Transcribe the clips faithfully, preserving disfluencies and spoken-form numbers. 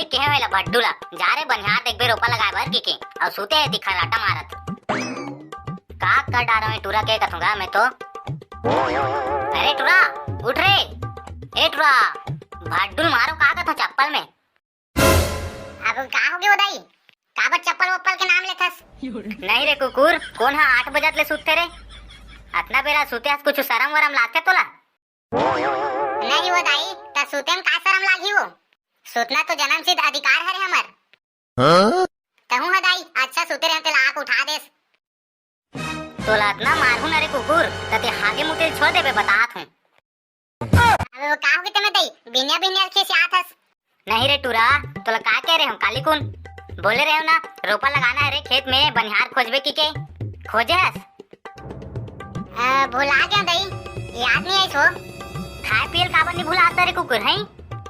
कहे हे ला भड्डू ला, जा रे बनिहार देखबे रोपा लगाए बर कहिके, अउ सुते हे ती खर्राटा मारत। का कर डारो ए टूरा के कथूं गा मैं तो। अरे टूरा, उठ रे। ए टूरा, भड्डू ल मारो का कथों चप्पल में। अब का होगे ओ दाई? काबर चप्पल वप्पल के नाम लेथस? नहीं रे कुकुर, कोन हा आठ बजत ले सुतथे रे? अतना बेरा सुते हस, कुछु सरम वरम लागथे तोला? नहीं ओ दाई, त सुते म का सरम लागही ओ? सुतना तो जन्मसिद्ध अधिकार हरे हमर। हाँ? तहूं ह दाई, अच्छा सुते रहे तेला आके उठा देस। तोला अतना मारहूं न रे कुकुर, त ते हागे मुते ल छोड़ देबे, बतात हूं। अबे वो का होगे तेमे दाई, बिनिया बिनिया ल खिसियात हस। नहीं रे टूरा, तोला का कहे रहेंव काली कुन? बोले रहेंव ना, रोपा लगाना हे रे खेत में, बनिहार खोजबे कहिके। खोजे हस? अ, भुला गेंव दाई, याद नइ आइस ओ। खाए पिए ल काबर नइ भुलात रे कुकुर, हैं?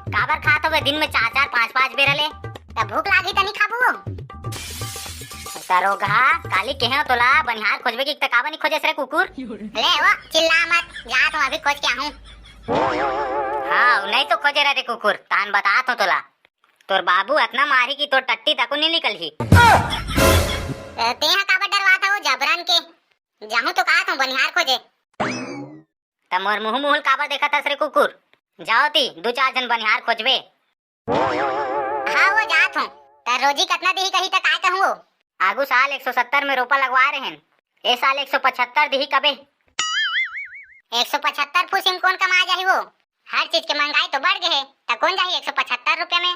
काबर खात हवे दिन में चार चार पांच पांच बेरा ले? त भूख लागही त नइ खाबू ओ। सरोगहा, काली कहेंव तोला, बनिहार खोजबे कहिके त काबर नइ खोजेस रे कुकुर? ले ओ, चिल्ला मत, जात हूं अभी खोज के आहूं। हां, नइ तो खोजे रह रे कुकुर, तहान बतात हूं तोला। तोर बाबू अतना मारही कि तोर टट्टी तको नइ निकलही। ए, तेंहा काबर डरवात हस ओ जबरन के? जाहूं तो काहत हूं बनिहार खोजे। त मोर मुंह मुंह ल काबर देखत हस रे कुकुर? जाव ती, दू चार झन बनिहार खोजबे। हां ओ जात हूं। त रोजी कतना दिही कही त काय कहूं ओ? आगू साल एक सौ सत्तर में रोपा लगवाए रहेन, ए साल एक सौ पचहत्तर दिही कबे। एक सौ पचहत्तर फूसी म कोन कमा जाही ओ? हर चीज के महंगाई तो बढ़ गे हे, त कोन जाही एक सौ पचहत्तर रुपया में?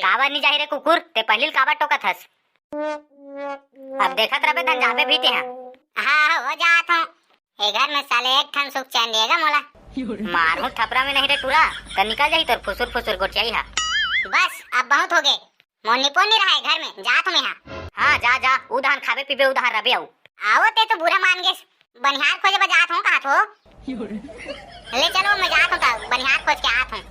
काबर नइ जाही रे कुकुर, ते पहिली ल काबर टोकत हस? अब देखत रहबे धन जाबे भी तेंहा। हां, हां, ओ जात हूं। ए घर में साले एक ठन सुख चैन नइ हे गा मोला। मारहूं थपरा में नहीं रे टूरा, त निकल जाही तोर फुसुर फुसुर गोठियाई हा। बस, अब बहुत होगे। मोर निपोर नइ रहय घर में, जात हूं मैं हा। हां, जा, जा, उधान खाबे पीबे, उधान रबे अउ। आओ, ते तो बुरा मान गेस। बनिहार खोजे बर जात हूं, काहत हूं। ले चलो, मैं जात हूं, त बनिहार खोज के आत हूं।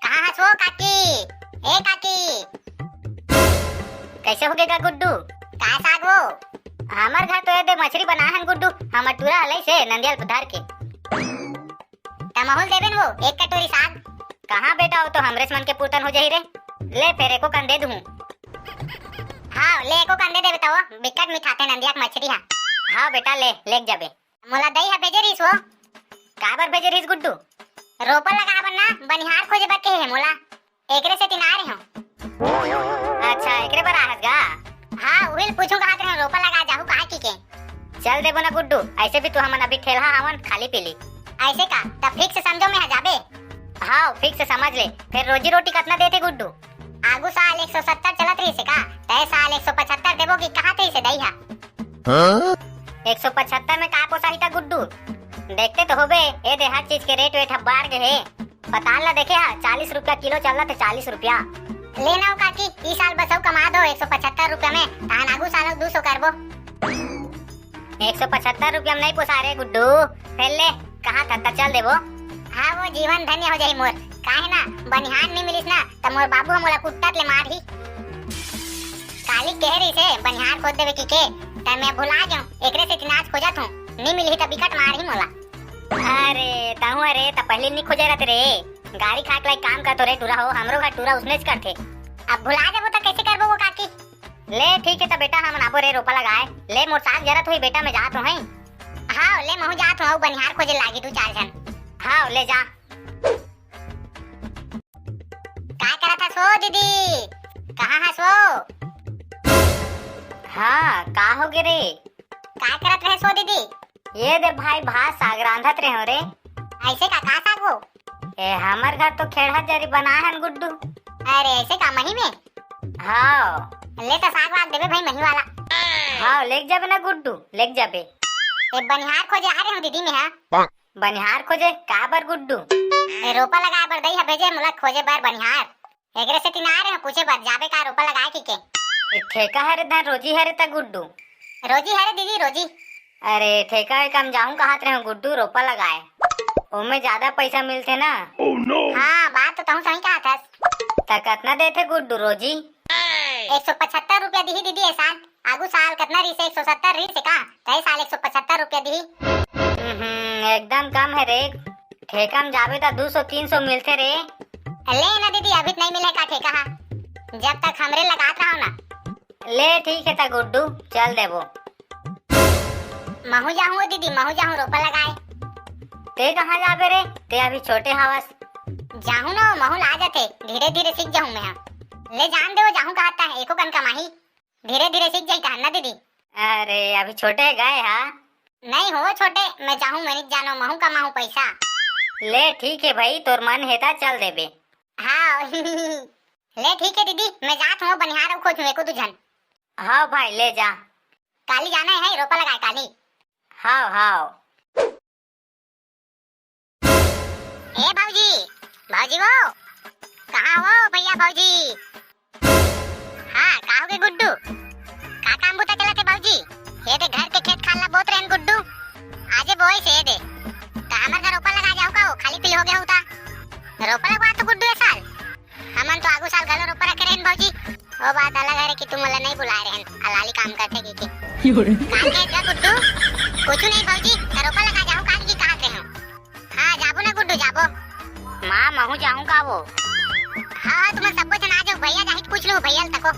कहां हस ओ काकी? ए काकी। कइसे होगे गा गुड्डू? का साग ओ? हमर घर तो ए दे मछरी बनाए हन गुड्डू, हमर टूरा हलई से नंदिया ल धर के। त महूं ल देबे न ओ, एक कटोरी साग। कहां बेटा, ओ तो हमरेच मन के पुरतन हो जाही रे। ले फेर एको कन दे दूं। हां, ले एको कन दे देबे त ओ, बिकट मिठाथे नंदिया के मछरी हा। हां बेटा, ले, लेग जाबे। मोला दई हा भेजे रिहिस ओ। काबर भेजे रिहिस गुड्डू? रोपा लगाए बर ना, बनिहार खोजे बर कहे हे मोला। एकरे सेती ना रे हंव। अच्छा, एकरे बर आए हस गा? हां, उही ल पूछूं काहत रहेंव, रोपा लगा जाहू काहे कहिके। चल देबो ना गुड्डू, अइसे भी तो हमन अभी ठेलहा हवन, खाली पीली। अइसे का? त fix समझो मैं हा जाबे। हां, fix समझ ले। फेर रोजी रोटी कतना देथे गुड्डू? आगू साल एक सौ सत्तर चलत रहिस हे का? त ए साल एक सौ पचहत्तर देबो कि काहत रहिस हे दई हा? हां? एक सौ पचहत्तर में का पोसाही त गुड्डू? देखते तो होबे, ए दे हर चीज के रेट वेट ह बाढ़ गे हे। पताल ला देखे हा, चालीस रुपया किलो चलत हे, चालीस रुपया। ले ना ओ काकी, ई साल बस अउ कमा दो एक सौ पचहत्तर रुपया में, तहान आगू साल अउ दू सौ करबो। एक सौ पचहत्तर रुपया में नइ पोसाय रे गुड्डू, फेर ले, कहां तक त चल देबो। हां, ओ जीवन धन्य हो जाही मोर, काहे ना, बनिहार नइ मिलिस ना, त मोर बाबू ह मोला कुट्टत ले मारही। काली कहे रहिस हे, बनिहार खोज देबे कहिके, त मैं भुला गेंव, एकरे सेती आज खोजत हंव, नइ मिलही त बिकट मारही मोला। अरे, तहूं अरे, त पहिली नइ खोजे रहते रे, गारी खाए के लाइक काम करतो रे टूरा हो, हमरो घर टूरा उसनेच करथे। अब भुला जाबो त कइसे करबो ओ काकी? ले, ठीक हे त बेटा, हमन आबो रे रोपा लगाए। ले, मोर साग जरत होही बेटा, मैं जात हंव, हैं? हां, ले, महूं जात हंव, अउ बनिहार खोजे लागही दू चार झन। हां, ले जा। का करत हस ओ दीदी? कहां हस ओ? हां, का होगे रे? का करत रहेस ओ दीदी? ए दे भाई, भात साग रांधत रहेंव रे। अइसे का, का साग ओ? ए, हमर घर तो खेड़हा जरी बनाए हन गुड्डू। अरे, अइसे का, मही में? हां। ले त साग वाग देबे भाई, मही वाला। हां, लेग जाबे ना गुड्डू, लेग जाबे। ए, बनिहार खोजे आए रहेंव दीदी मैं हा। बनिहार खोजे? काबर गुड्डू? ए, रोपा लगाए बर दई हा भेजे मोला खोजे बर बनिहार। एकरे सेती ना आए रहेंव पूछे बर, जाबे का रोपा लगाए कहिके। ए, ठेका हरे धन रोजी हरे त गुड्डू? रोजी हरे दीदी, रोजी। अरे, ठेका वेका म जाहूं काहत रहेंव गुड्डू रोपा लगाए। ओमे जादा पइसा मिलथे ना। हां, बात तो तहूं सही काहत हस। त कतना देथे गुड्डू रोजी? एक सौ पचहत्तर रुपया दिही दीदी ए साल। आगू साल कतना रिहिस हे? एक सौ सत्तर रिहिस हे का? त ए साल एक सौ पचहत्तर रुपया दिही। हम्म, एकदम कम हे रे। ठेका म जाबे त दू सौ तीन सौ मिलथे रे। ले ना दीदी, अभी तो नहीं मिले का ठेका हा, जब तक हमरे लगात रहो ना। ले ठीक हे त गुड्डू, चल देबो। महू जाहूँ ओ दीदी, महू जाहूँ रोपा लगाए। ते कहाँ जाबे रे, ते अभी छोटे हवस। जाहूँ ना, महू ला जाथे, धीरे धीरे सीख जाहूँ मैं हा। ले जान दे, वो जाहूँ कहत हे, एको कन कमाही, धीरे धीरे सीख जाही कहन ना दीदी। अरे अभी छोटे गए हा। नहीं हो छोटे, मैं जाहूँ, मैं नहीं जानो, महू कमाहूँ पैसा। ले ठीक हे भाई, तोर मन हे ता चल देबे। हाँ। ले ठीक हे दीदी, मैं जात हूँ, बनिहार अउ खोजूँ एको दू झन। हाँ भाई, ले जा। काली जाना हे रोपा लगाए काली। हाँ हाँ। ए भौजी, भौजी वो, कहाँ हो भैया भौजी? हाँ, का होगे गुड्डू? का काम बूता चलत हे भौजी? ये दे घर के खेत खार ला बोत रहेन गुड्डू। आजे बोए से ये दे। त हमर घर रोपा लगा जाहू का हो? खाली पीली होगे हो ता। रोपा लगवा तो गुड्डू ए साल। हमन तो आगू साल घलो रोपा रखे रहेन भौजी। ओ बात अलग हे रे कि तुमन ला नहीं बुलाए रहेन। अलाली काम करथे कि, कि। का कहे जा गुड्डू? कुछ नहीं भौजी, त रोपा लगा जाहू का कि कहा कहे? हाँ, जाबो ना गुड्डू, जाबो। माँ, महू जाहूँ का वो? हाँ, हाँ, तुमन सबो झन आ जाओ, भैया जाही त पूछ लो, भैया ल तको।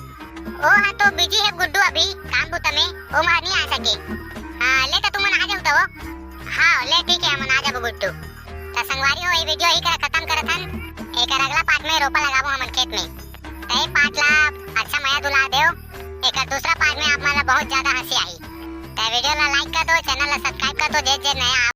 ओ हाँ, तो बिजी हे गुड्डू अभी, काम बूता में, ओ मार नहीं आ सके। हाँ, ले त तुमन आ जाओ तो। हाँ, ले ठीक हे, हमन आ जाबो गुड्डू। त संगवारी हो, ये वीडियो ही करा खत्म करत हन। एकर अगला पार्ट में रोपा लगाबो हमन खेत में। त ये पार्ट ला अच्छा मया दुला देव। एकर दूसरा पार्ट में आप मन ला बहुत ज्यादा हंसी आही। त वीडियो ला लाइक कर दो, चैनल ला सब्सक्राइब कर दो, जे जे नया